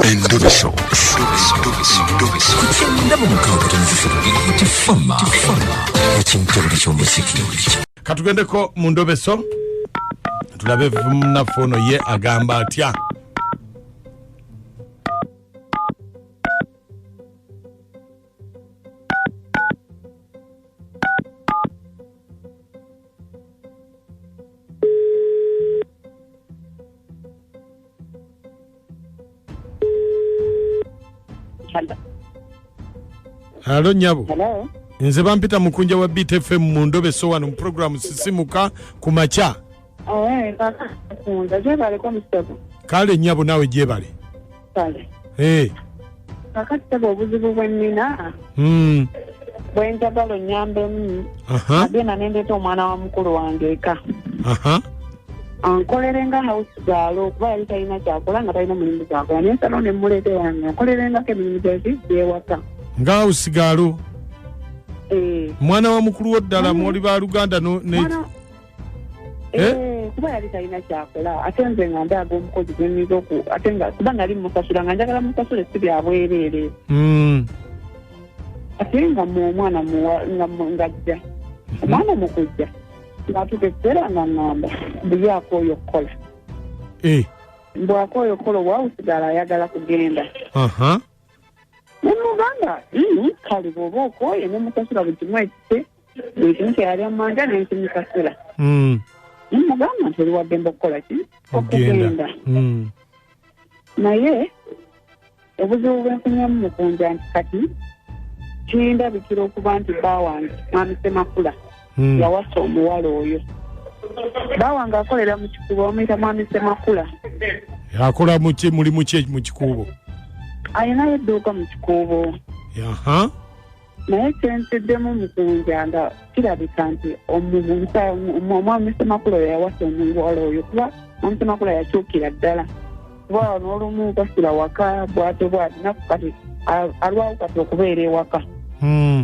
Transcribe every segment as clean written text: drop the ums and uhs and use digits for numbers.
Endobeso. Ku kyenda mu mukaaga 3 Tifama ekintobole ky'omuziki. Katugendeko mu ndobeso tulabe munnaffe ono ye agamba atya. Halo nyabo. Hello. Nze bampita mukunja wa Beat FM mu ndobeso wano mu programu Sisimuka ku makya. Owe, kaka kunza gyebaleko musebo. Kale nyabo naawe gyebale. Kale. Hey. Kakati sebo obuzibu bwe nnina bwe njagala onnyambemu. Agenda ne ndeeta omwana wa mukulu wange eka. Ankolere nga house girl kuba yali talina kyakola nga talina mulimu gwakola naye nsalawo ne mmuleeta ewange ankolerengako emirimu gyaki gy'ewaka. Nga house girl? Eh. Mwana wa mukulu wo ddala mwoli ba luganda no, ne Mwana Eh? Eh, kuba yali talina kyakola ate nze nga ndaaga omukozi gwe nnyinza oku ate nga kuba nali mmusasula nga njagala musasule si bya bwereere. Ate nga mu omwana muwa, nga mu, ng'ajja. Omwana mu kujja ng'atuuka ekiseera nga ŋŋamba mbu ye akooye okukola. Mbu akooye okukola obwawusigala ayagala kugenda. Ne mugamba, kale bw'oba okooye ne musasula buli kimu ekise, buli kimu kye yali ammanja ne nkimusasula. Ne mugamba nti oli wa ddembe okukola ki? Okugenda. Okugenda. Naye obuzibu bwe nfunyeemu mukunja nti kati kindabikira okuba nti bba wange Mwami Ssemakula yawasa omuwala oyo. Bba wange akolera mu Kikuubo, bamuyita Mwami Ssemakula. Akola mu ki, mulimu ki mu Kikuubo? Alinayo edduuka mu Kikuubo. Naye kye nsiddemu mukunja nga kirabika nti Omwami Ssemakula oyo yawasa omuwala oyo kuba Mwami Ssemakula yakyukira ddala. Kuba n'olumu basula waka bw'atyo bw'ati naku kati alwawo kati okubeera ewaka.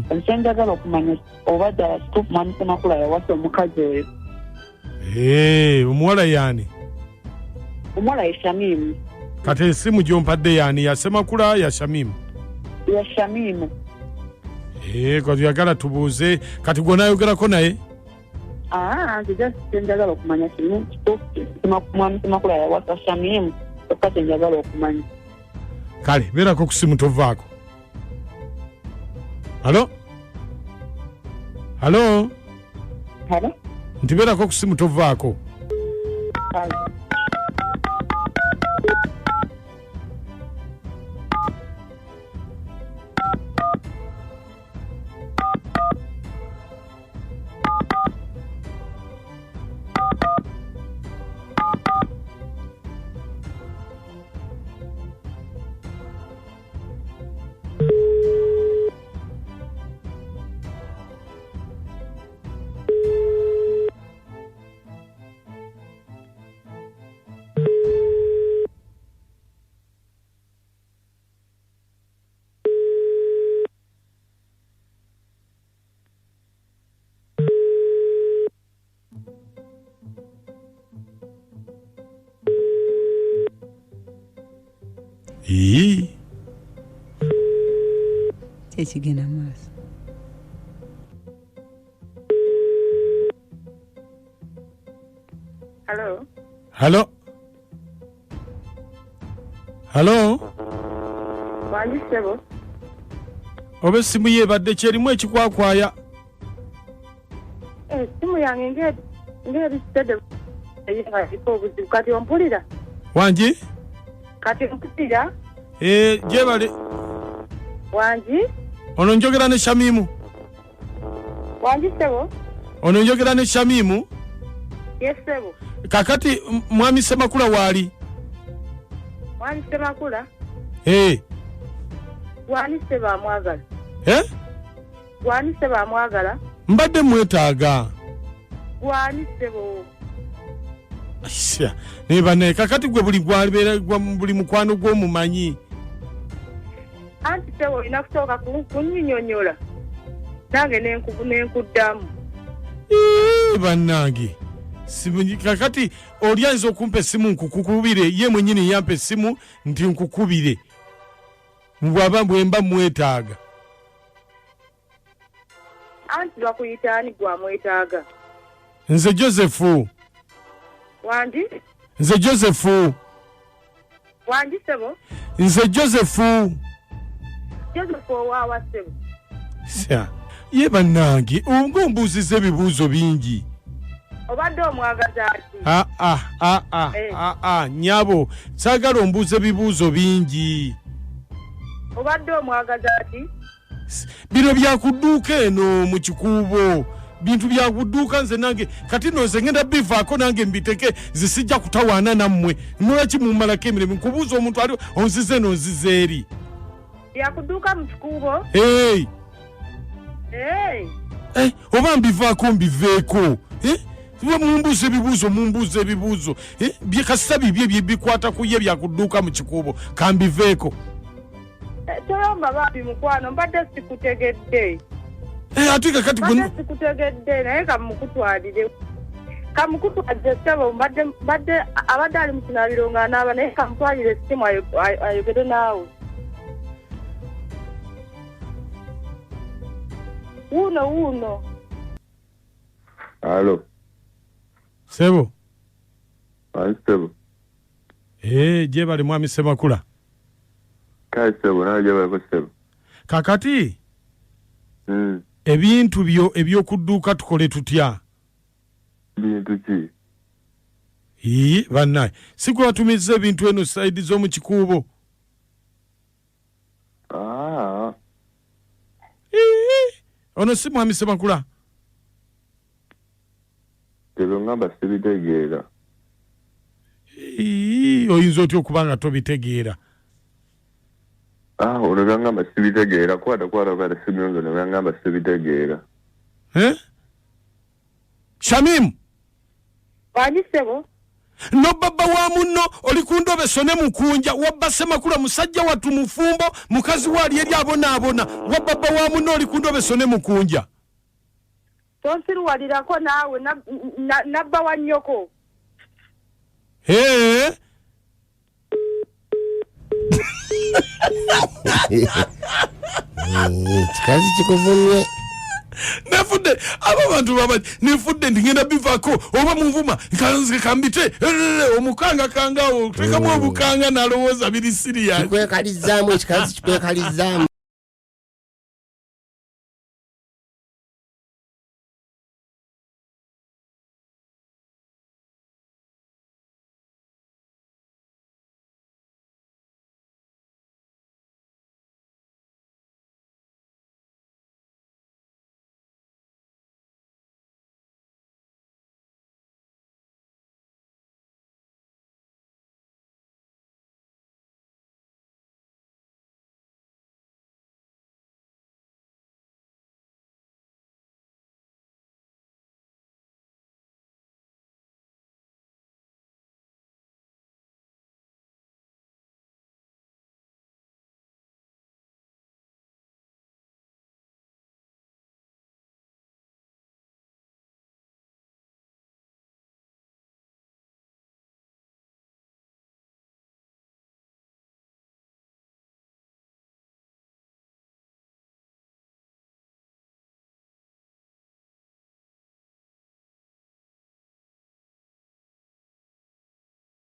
Kati kye njagala okumanya oba ddala kituufu Mwami Ssemakula yawasa omukazi oyo. Omuwala yaani? Omuwala ye Shamimu. Kati esimu gy'ompadde yaani? Ya Ssemakula, ya Shamimu? Ya Shamimu. Kati oyagala tubuuze kati gw'onaayogerako naye? Nze just kye njagala okumanya kimu kituufu Mwami Ssemakula yawasa Shamimu, kyokka kye njagala okumanya. Kale beerako ku simu tovaako. Halo? Halo? Halo? Nti beerako ku simu tovaako. Kale. Ii. Kyekigenda mu maaso. Hello. Hello. Hello. Wangi ssebo. Oba essimu ye ebadde ki erimu ekikwakwaya? Essimu yange ng'eri steady naye nga eriko obuzibu. Kati ompulira? Wangi? Kati ompulira? Gyebale. Wangi? Ono njogera ne Shamimu. Wangi ssebo? Ono njogera ne Shamimu. Yes ssebo. Kakati Mwami Ssemakula waali? Mwami Ssemakula? Gwani ssebo amwagala? Gwani ssebo amwagala? Mbadde mwetaaga. Gwani ssebo? Aisha, naye bannaye kakati gwe buli gwabeera, gwa, buli mukwano gw'omumanyi. Anti ssebo olina kusooka kunnyinnyonnyola nange nenkuddamu. Ii, bannange. Simanyi, kakati oli ayinza okumpa essimu nkukubire, ye mwennyini yampa essimu nti nkukubire. Bwaba bwemba mwetaaga. Anti bakuyita ani gwamwetaaga? Nze Joseph. Wangi? Nze Joseph. Wangi ssebo? Nze Joseph. Joseph owaawa ssebo? Sya. Ye bannange, ng'ombuuzizza ebibuuzo bingi. Obadde omwagaza ki? Ah, ah, ah, ah, Eh. ah, ah, nyabo, saagala ombuuza ebibuuzo bingi. Obadde omwagaza ki? Bino byakudduuka eno mu Kikuubo, bintu byakudduuka. Nze nange kati no nze ngenda bivaako nange mbiteke, nze sijja kutawaana nammwe. Mulaki mummalako emirimu nkubuuza omuntu ali onzize eno onzize eri. Byakudduuka mu Kikuubo? Hey. Hey. Oba mbivaako mbiveeko. Mumbuuza ebibuuzo, mumbuuza ebibuuzo. Kasita bibye bye bikwata ku ye byakudduuka mu Kikuubo, kambiveeko. Toyomba bambi mukwano, mbadde sikutegedde. Ate kakati Mbadde sikutegedde, naye kamukutwalire. Kamukutwalire ssebo, mbadde abadde ali mu kinaabiro ng'anaaba, naye kamutwalire essimu ayogere naawe. Wuuno, wuuno. Alo. Ssebo. Ani ssebo? Gye bali mwami Ssemakula. Kale ssebo, nawe gye baliko ssebo. Kakati, ebintu byo eby'okudduuka tukole tutya? Bintu ki? Ii, bannaye, si gwe watumizza ebintu eno sayidi z'omu Kikuubo? Ii, ono si mwami Ssemakula? Ebyo ngamba sibitegeera. Ii, oyinza otya okuba nga tobitegeera? Ono byangamba sibitegeera. Kwata, kwata, kwata simu yange, ono byangamba sibitegeera. Shamim? Wangi ssebo? No baba wa munno oli ku ndobeso ne mukunja wabba Ssemakula musajja wattu mufumbo mukazi we ali eri abonaabona wa baba wa munno oli ku ndobeso ne mukunja. Tonsiruwalirako naawe nabba wa nnyoko. Kikazi kikuvumye. Nefudde abo abantu baba nefudde nti ngenda bivaako oba munvuma nkanze kambite omukanga kangawo tekamu obukanga nalowooza biri serious. Kikwekalizaamu ekikazi kikwekalizaamu.